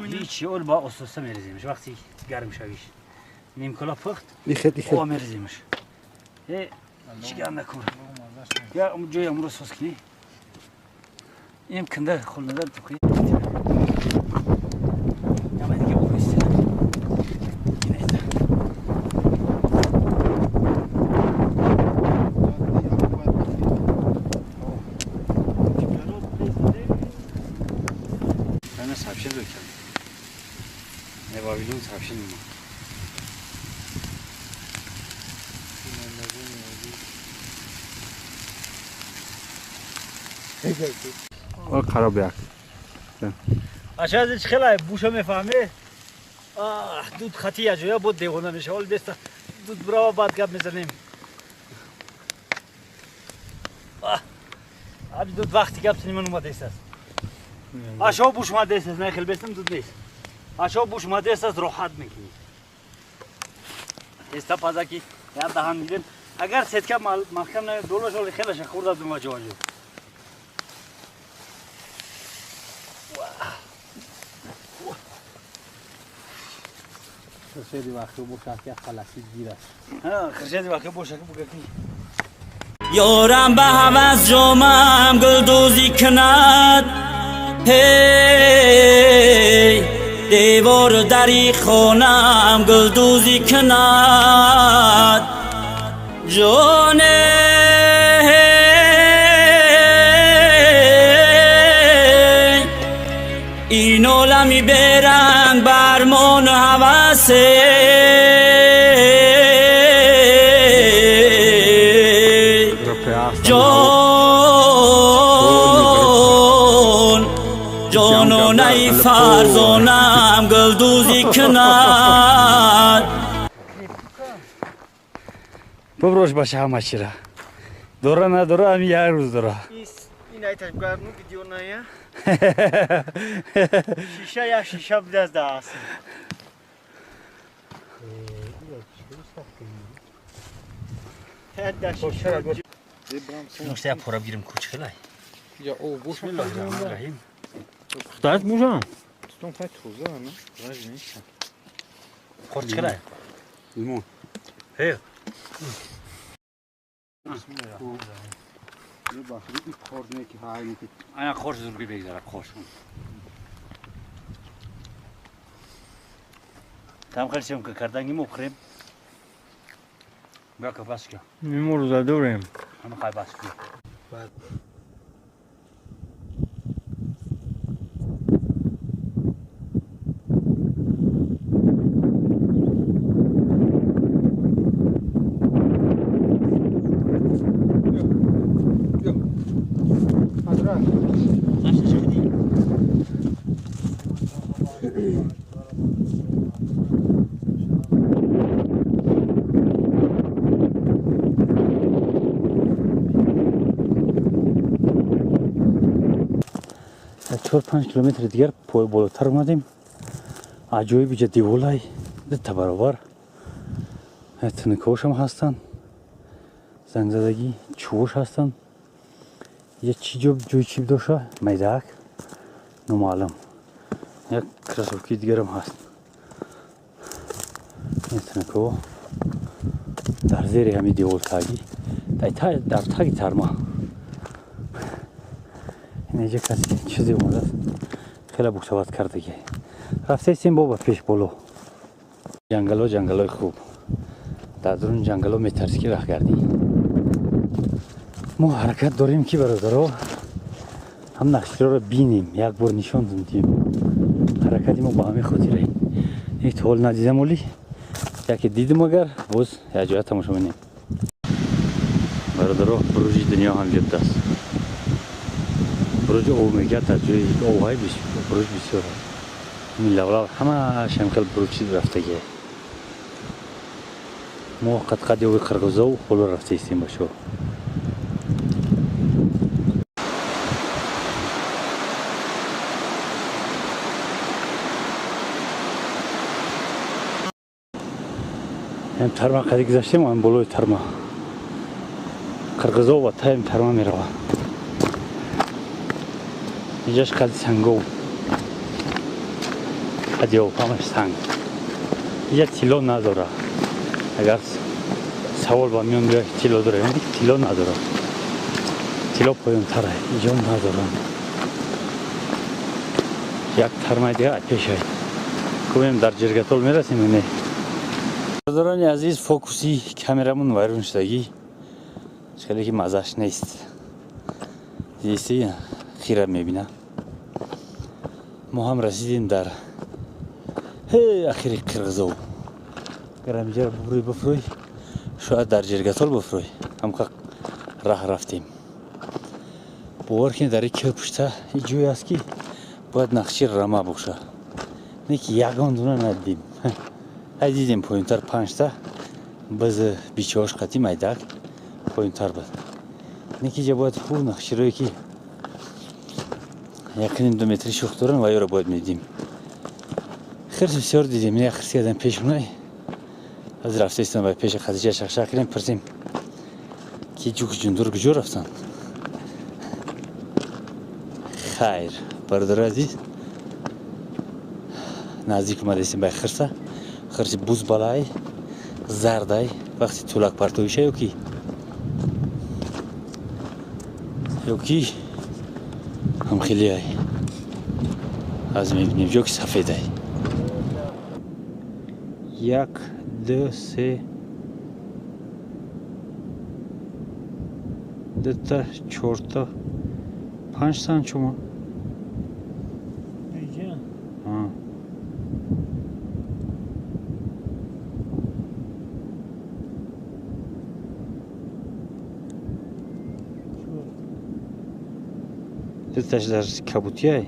هیچی اول با اساسا میریزیمش وقتی گرم شویش نیم کلا پخت او میریزیمش چی گرم نکن یا اون جای امرو سوس کنی این کنده خلنده تو کنی یا من دیگه بخویست Vavilon savşin mi? آ خراب یک. اچھا از خیلی بوشو میفهمی؟ آه دود خطی اجویا بود دیوانه میشه. حال بیست دود برا بعد گپ میزنیم. آه اب دود وقتی گپ زنیم اومده است. اشو بوش اومده است نه خیلی بیستم دود نیست. اشو بوش اومده است راحت میکنی. استا پازاکی یا دهان میدن. اگر ستکا محکم نه دولش ولی خیلی خورده دوما جواجو. خرشید وقتی باشه که خلاصی گیر است. خرشید وقتی باشه که بگه یارم به هوس جامم گلدوزی کند هی دیوار دری خانم گلدوزی کند جانه این عالمی برنگ برمان هوسه جان جانانه فرزانم گلدوزی کند ببروش باشه همه چی را دوره نداره هم یه روز دوره این ایتش گرنو ویدیو نه شیشه یا شیشه بده از دست نوشته پورا بگیریم کوچ خیلی یا او بوش بسم الله الرحمن الرحیم خدایت موجان تو خیلی توزه نه راج نیست خورد خیلی لیمون هی آیا خورش زورگی بگذاره خورش تام خیلی سیوم که کردنگی مو بخوریم بیا که بس که نیمو روزه داریم همه خواهی بس که چهار پنج کیلومتر دیگر بالاتر اومدیم. عجایب اینجا دیوالای دو تا برابر تنکاش هم هستن، زنگ زدگی چوش هستن. یه چی جوی چیب داشته میدک نامعلوم. یک کراسوکی دیگر هم هست. این تنکا در زیر همین دیوال تاگی در تاگی ترما اینجا کسی چیزی اومده است خیلی بوکسوات کرده که رفته استیم بابا پیش بالا. جنگل ها جنگل های خوب در درون جنگل ها میترسی که راه گردی. ما حرکت داریم که برادرها هم نقشه رو بینیم یک بار نشان دیم. حرکت ما با همین خاطره این تا حال ندیدم ولی یکی دیدم اگر باز یک جای تماشا می‌کنیم. برادرها بروج دنیا هم جد است. بروج او میگه در جای اوهای بروج بسیار است. این لولو همه شمخل بروج چیز رفته که ما قد قد یوی قرغزو خلو رفته استیم باشو. هم ترما قدی گذشتیم و هم بالای ترما قرغزو و تایم ترما میروه. اینجاش قد سنگو Қади об ҳамаш санг. Иҷа тилло надора. Агар савол ба миён биёяд, тилло дора, тилло надора. Тилло поёнтара, иҷо надорам. Як тармаи дига пешай. Кӯем дар Ҷиргатол мерасем не? Бародарони азиз, фокуси камерамон вайрон шудагӣ. Хеле ки маззаш нест. Дидисти, хира мебина. Мо ҳам расидем дар ахири Қирғизов. Агар ҳаминҷаро бубурӯй бифурӯй, шояд дар Ҷиргатол бифурӯй. Ҳамқа раҳ рафтем. Бовар кунед, дар ин кӯҳ пушта ин ҷое аст, ки бояд нақши рама боша. Не ки ягон дуна надидем. Ай дидем поёнтар панҷта биз бичош қатӣ майдак поёнтар буд. Не ки ҷа бояд хуб нақширое ки якним ду метри шух доранд ва ёро бояд медидем. Хирс бисёр дидем, як хирс кардем пешмонай. Аз рафтаистам ба пеши Хадиҷа шақшақ кардем, пурсем ки ҷук ҷундур куҷо рафтанд. Хайр, бародари азиз, наздик омадаистем ба хирса. Хирси бузбалай, зардай, вақти тӯлак партовиша ёки ҳамхелиай. Аз мебинем, ё ки сафедай. Як, ду, се, дута, чорта, панҷ санчума. Дуташ дар кабутиай.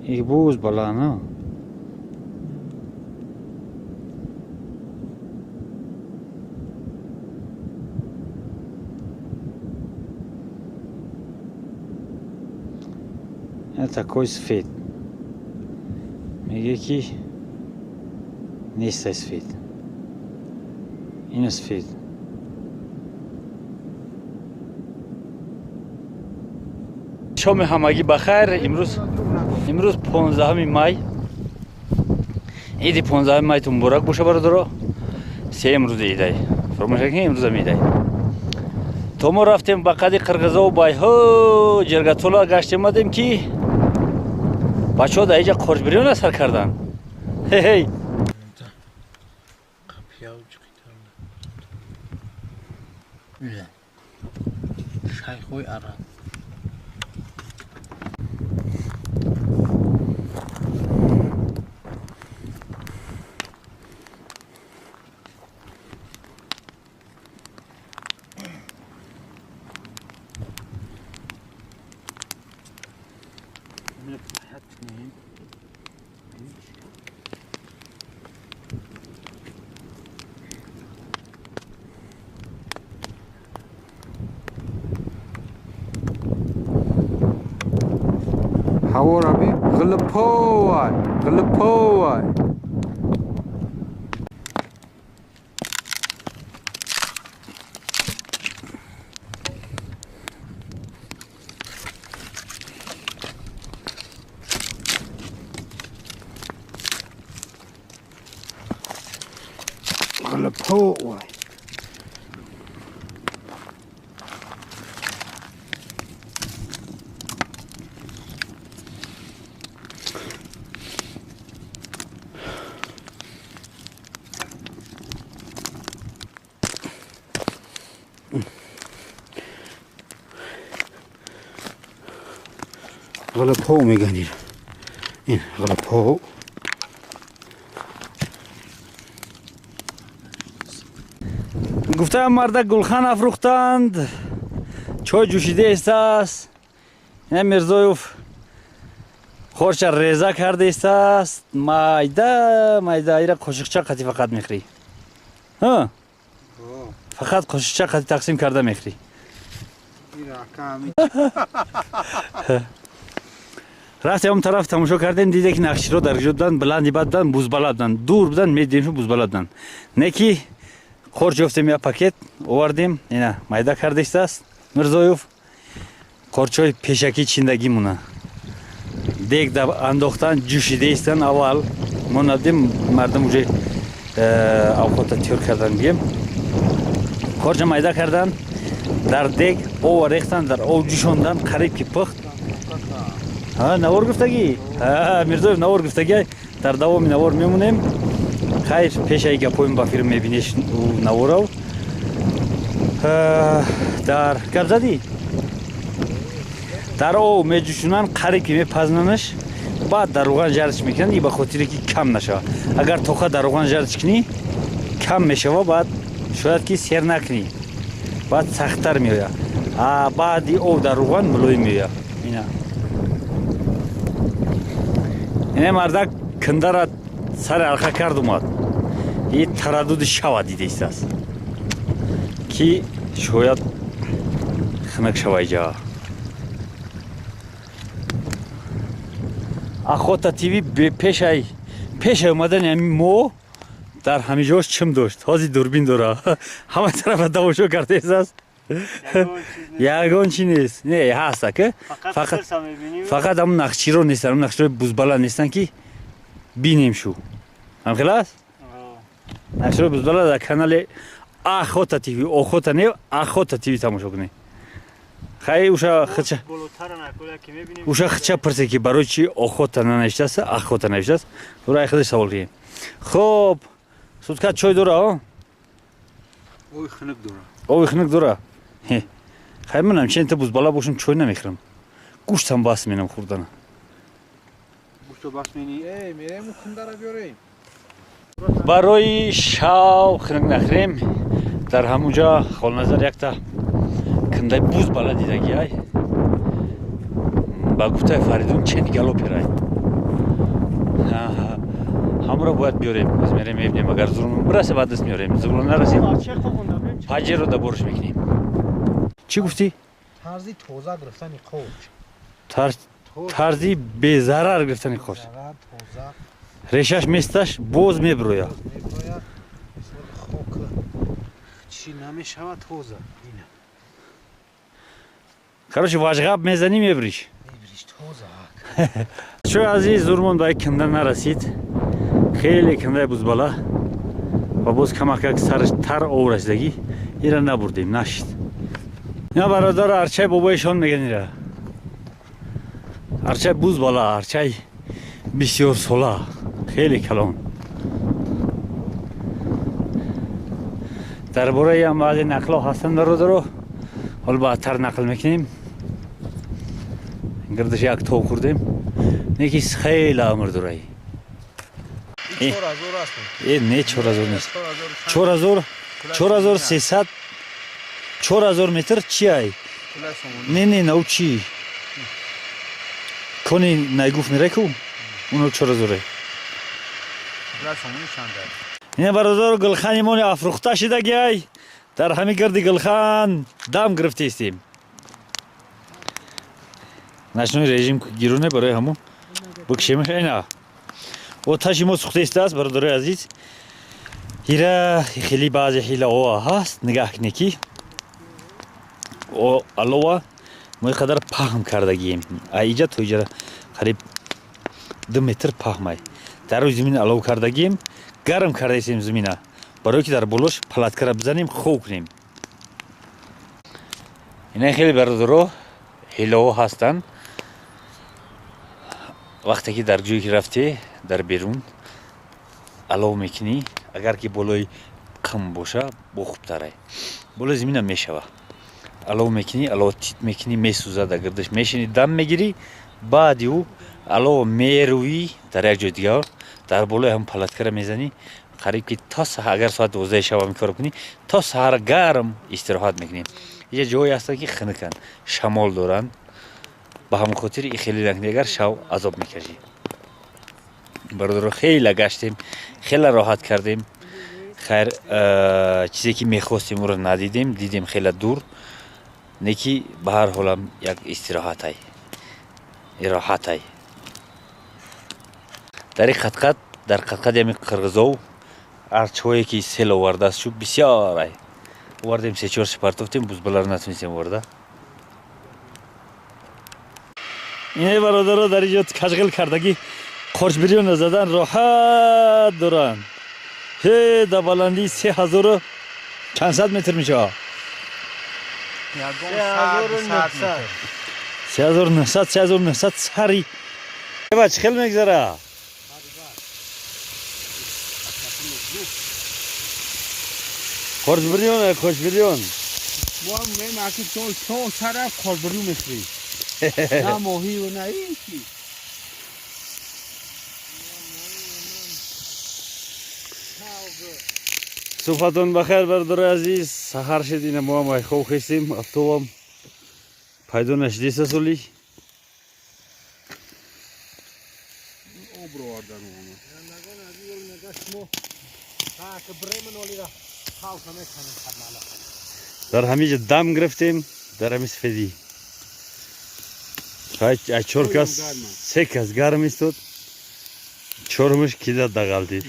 Их буз бала, на? Такой сфет. Меге ки нестай сфет. Ина сфет. Шоми ҳамагӣ ба хайр. Имрӯз 15 май. Иди 15 майтон муборак боша, бародаро. Сеюм рӯзи идай. Фаромӯш накунед, имрӯзам идай. То мо рафтем ба қади Қирғизову байҳо Ҷиргатола гаштем, омадем ки бачаҳо дар иҷа қорчбирёна сар карданд. Ҳей! Шайхои араб. ҳаворо би ғилиповай, ғилиповай. Ғилиповай. Ғилипов мегӯянд ин. Ин ғилипов. Гуфтаам, мардак гулхан афрӯхтанд, чой ҷӯшида истааст. Ина Мирзоев хорча реза карда истааст. Майда майда ира қошиқча қати фақат мехӯрӣ. Фақат қошиқча қати тақсим карда мехӯрӣ. Рафтем он тараф, тамошо кардем, диде ки нақширо дар ҷо буданд, баланди бад буданд, бузбала буданд, дур буданд, медидем, бузбала буданд. Не ки қорч ёфтем, як пакет овардем, ина майда кардистааст Мирзоев. Қорчҳои пешакӣ чиндагимона дег андохтан, ҷӯшидаистан. Аввал мо надидем, мардум уже авқота тиёр кардан. Бигем, қорча майда кардан, дар дег ова рехтан, дар ов ҷӯшондан, қариб ки пухт. Навор гуфтагӣ, Мирзоев навор гуфтагӣ, дар давоми навор мемонем. Хайр, пешаи гапоим ба филм мебинеш наворав. Дар гап задӣ, дар ов меҷӯшонанд, қариб ки мепазнанаш, баъд дар руған жарч мекунанд. И ба хотире ки кам нашавад. Агар тоқа дар руған жарч кунӣ, кам мешава, баъд шояд ки сер накунӣ, баъд сахттар меояд. А баъди ов дар руған мулоим меояд. Ина, ине мардак кандара сари арқа кард, омад, и тараддуди шава дидаистааст, ки шояд хунук шава иҷа. Охота ТВ пешай пешай омадани ҳами мо дар ҳамиҷош чим дошт, ҳозир дурбин дора, ҳама тарафа тамошо кардааст, ягон чи нест. Не, ҳаста ки фақат ҳамун нақширо нестан, ҳамун нақширои бузбала нестан, ки бинем шу. Ҳамхел аст, нақширои бузбала дар канали Охота ТВ, Охота не, Охота ТВ тамошо кунед. Хай, уша хича, уша хича пурсе, ки барои чи Охота нанавиштааст, Охота навиштааст. Ура худаш савол кунем. Хоб, сутка чой дора? Ови хунук дора. Ови хунук дора. Хай, манам чен та бузбала бошам, чой намехӯрам, гӯштам бас менам хӯрдана. Гӯшто бас мени? Эй, мерем, кундара биёрем. Барои шав хунук нахӯрем, дар ҳамунҷа Холназар якта кундаи буз бала дидагиай. Ба гуфтаи Фаридун, чени галоперай. Ҳамро бояд биёрем. Боз мерем, мебинем, агар зурмон бирасе, баъд даст меорем, зурмон нарасем, паҷеро даборш мекунем. Чӣ гуфтӣ? Тарзи тоза гирифтани қорч. Тарзи безарар гирифтани қорч. Решаш месташ, боз мебироя. Хок чӣ намешавад, тоза. Короче, важғаб мезанӣ, мебириш. Чӯи азиз, зурмон ба канда нарасид. Хеле кандаи бузбала ва боз камакак сараш тар ов расидагӣ, ира набурдем, нашид. Ина, бародар, арчаи бобоишон меган, ира арчаи бузбала, арчаи бисёрсола, хеле калон. Дар бораи ам баъзе нақлҳо ҳастанд, бародаро, ҳол баъдтар нақл мекунем. Гирдаш як тов хӯрдем, неки хеле амр дорай. Э, не, 4000 нест, 4000, 4300, 4000 метр чи ай? Не, не, нау чи кони найгуф мерай ку, уно 4000-е. Ина, бародаро, гулхани мони афрӯхта шидагиай. Дар ҳамин гирди гулхан дам гирифтаистем. Ночной режим гируне, барои ҳамун бикшемаш. Ина, оташи мо сӯхта истааст, бародарои азиз. Ира хеле баъзе ҳилаҳо ҳаст, нигаҳ кунед, ки алова мо ин қадар паҳм кардагием. Иҷа то иҷара қариб 2 метр паҳмай. Дар рӯи замин алов кардагием, гарм кардаистем замина, барое ки дар болош палаткара бизанем, хов кунем. Ина хеле, бародаро, ҳилаҳо ҳастанд. Вақте ки дар ҷое ки рафте, дар берун алов мекунӣ, агар ки болои қим боша, бо хубтарай, болои замина мешава. Алов мекунӣ, алов тит мекунӣ, месӯзад, дар гирдаш мешинӣ, дам мегирӣ. Баъди ӯ алов мерӯӣ дар як ҷои дигар, дар болои ҳам палаткара мезанӣ. Қариб ки то саҳар, агар соат 12 шаба ин коро кунӣ, то саҳар гарм истироҳат мекунӣ. Иҷа ҷоҳое ҳастанд, ки хунуканд, шамол доранд, ба ҳамон хотир и хеле накунӣ, агар шав азоб мекашӣ. Бародаро, хеле гаштем, хеле роҳат кардем. Хайр, чизе ки мехостем, ӯро надидем, дидем хеле дур, не ки ба ҳар ҳолам як истироҳатай, роҳатай. Дар ин қатқат, дар қатқати ҳамин қирғизов арчҳое ки сел овардааст, чӯб бисёр ай овардем, се чор партофтем, бузбаларо натунистем оварда. Ине бародаро дар инҷо кашғил кардагӣ қорчбирёна задан роҳат доранд. Ҳе, дар баландии се ҳазору чанд сад метр мешавад? 3900, 3900 сари. Ева, чӣ хел мегзара? Қорчбирён, қорчбирён. Мо ҳам мемаким то сара қорчбирён мехӯрем. На моҳӣ ва на ҳечи. Субҳатон бахайр, бародарои азиз. Саҳар шид, ина мо ҳам айхоб хестем, автобам пайдо нашидеста соли. Дар ҳамиҷа дам гирифтем, дар ҳами сифедӣ. Чор кас, се кас гарм истод, чорумаш кида дағалтид.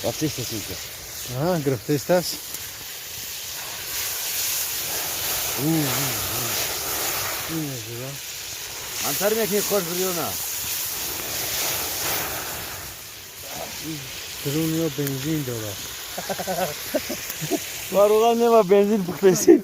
Рафтеста? Гирифтестас. Антар мекунӣ қош бирёна? Дурун бензин дорад. Ва равған нема, бензин пухтесим.